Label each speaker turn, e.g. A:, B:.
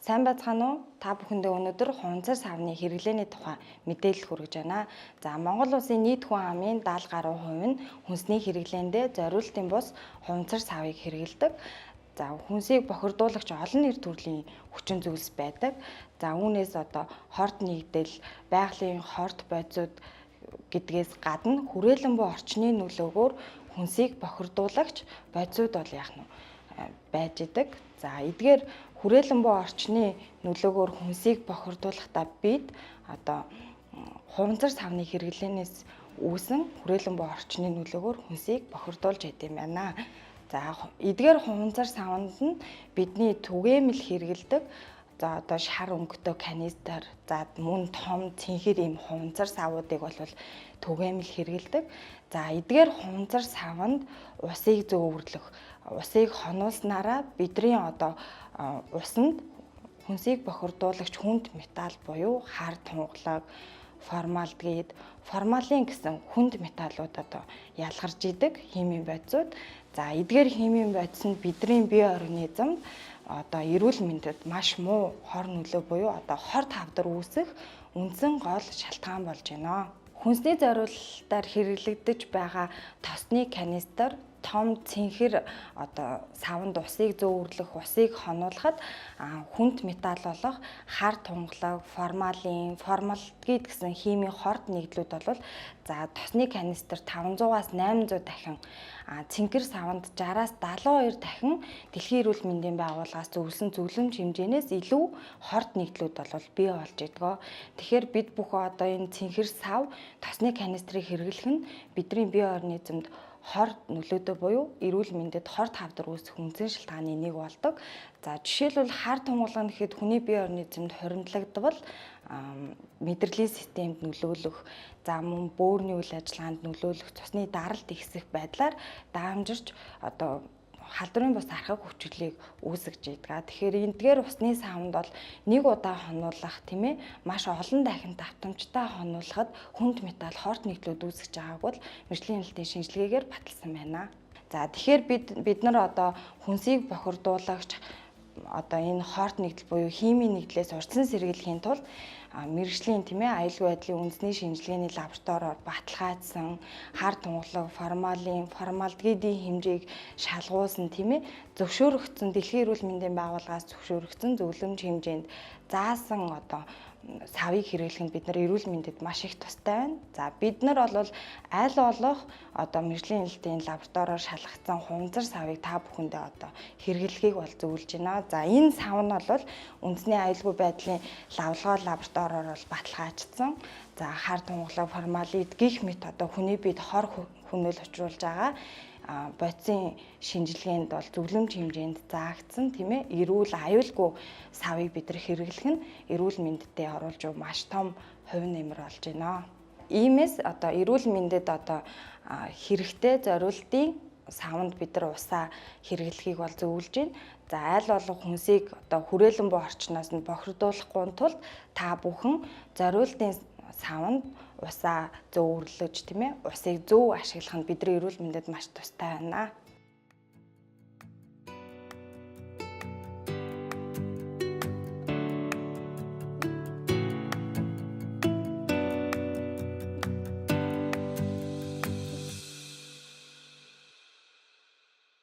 A: Сайн байцгаана уу? Та бүхэндээ өнөөдөр хуванцар савны хэрэглээний тухай мэдээлэл хүргэж байна. За, Монгол улсын нийт хүн амын 70 гаруй хувь нь хүнсний хэрэглээндээ зориултын бус хуванцар савыг хэрэглэдэг. За, хүнсийг бохирдуулагч олон нэр төрлийн хүчин зүйлс байдаг. За, үүнээс одоо хорт нэгдэл, байгалийн хорт бодисууд гэдгээс гадна хүрээлэн буй орчны нөлөөгөөр хүнсийг бохирдуулагч бодисууд бол яах нь байж идэг. За, эдгээр хүрээлэн буй орчны нөлөөгөөр хүнсийг бохирдуулахдаа бид одоо хуванцар савны хэрэглээнээс үүсэн хүрээлэн буй орчны нөлөөгөөр хүнсийг бохирдуулж идэм байна. За, эдгээр хуванцар савнд нь бидний түгээмэл хэрэглэдэг, за, одоо шар өнгөтэй канистр, за, мөн том цэнхэр ийм хуванцар савуудыг бол түгээмэл хэрэглэдэг. За, эдгээр хуванцар савнд усыг зөөвөрлөх, усыг хонуулснараа бидний одоо усанд хүнсийг бохирдуулагч хүнд металл буюу хар тунгалаг, формалдегид, формалин гэсэн хүнд металлууд одоо ялгарч идэг химийн бодисууд. За, эдгээр химийн бодис нь бидний бие организмд одоо эрүүл мэндэд маш муу хор нөлөө буюу одоо хор тавдар үүсэх үндсэн гол шалтгаан болж байна. Хүнсний зориулалтаар хэрэглэгдэж байгаа тосны канистр, том цэнхэр одоо савнд усыг зөөвөрлөх, усыг хонуулахад хүнд металл болох хар тунгалаг, формалин, формалдегид гэсэн химийн хорт нэгдлүүд бол, за, тосны канистр 500-аас 800 дахин, цэнхэр савнд 60-аас 72 дахин Дэлхийн эрүүл мэндийн байгууллагаас зөвлөсөн зөвлөмж хэмжээнээс илүү хорт нэгдлүүд бол бий болж идэг. Тэгэхээр бид бүхэн одоо энэ цэнхэр сав, тосны канистрыг хэрэглэх нь бидний бие организмд хор нөлөөтэй буюу эрүүл мэндэд хор тавдар үүсэх үндсэн шалтгааны нэг болдог. За, жишээлбэл, хар тунгалаг гэхэд хүний бие организмд хуримтлагдвал мэдрэлийн системд нөлөөлөх, за, мөн бөөрийн үйл ажиллагаанд нөлөөлөх, цусны даралт ихсэх байдлаар даамжирч одоо халдварын бус архаг хүчлийг үүсгэж идэг. Тэгэхээр эндгээр усны савнд бол нэг удаа хонуулах, тийм ээ, маш олон дахин давтамжтай хонуулахад хүнд металл, хорт нэгдлүүд үүсгэж байгааг бол мэргэжлийн хяналтын шинжилгээгээр баталсан байна. За, тэгэхээр бид нар одоо хүнсийг бохирдуулагч одоо энэ хорт нэгдэл буюу химийн нэгдлээс урьдчилан сэргийлэхийн тулд мэргэжлийн, тийм ээ, аюулгүй байдлын үндэсний шинжилгээний лабораториор баталгаажсан хар тунгалаг, формалин, формалдегидийн хэмжээг шалгуулсан, тийм ээ, зөвшөөрөгдсөн, Дэлхийн эрүүл мэндийн байгууллагаас зөвшөөрөгдсөн зөвлөмж хэмжээнд заасан одоо савыг хэрэглэх нь бид нар эрүүл мэндэд маш их тустай байна. За, бид нар бол аль болох одоо мэргэжлийн хяналтын лабораториор шалгагдсан хуванцар савыг та бүхэндээ одоо хэрэглэхийг бол зөвлөж байна. За, энэ сав нь бол үндэсний аюулгүй байдлын лавлгаа лабораториор бол баталгаажсан. За, хар тунгалаг, формалид гэх мэт одоо хүний биед хор хөнөөл учруулж байгаа бодисын шинжилгээнд бол зөвлөмж хэмжээнд заагдсан, тийм ээ, эрүүл аюулгүй савыг бид нар хэрэглэх нь эрүүл мэндэд оруулж маш том хувь нэмэр болж байна. Иймээс одоо эрүүл мэндэд одоо хэрэгтэй зориултын савнд бид нар усаа хэрэглэхийг бол зөвлөж байна. За, аль болох хүнсийг одоо хүрээлэн буй орчноос нь бохирдуулахгүй тулд та бүхэн зориултын савнд усаа зөөвөрлөж, тийм ээ, усыг зөв ашиглах нь бидний эрүүл мэндэд маш тустай байна.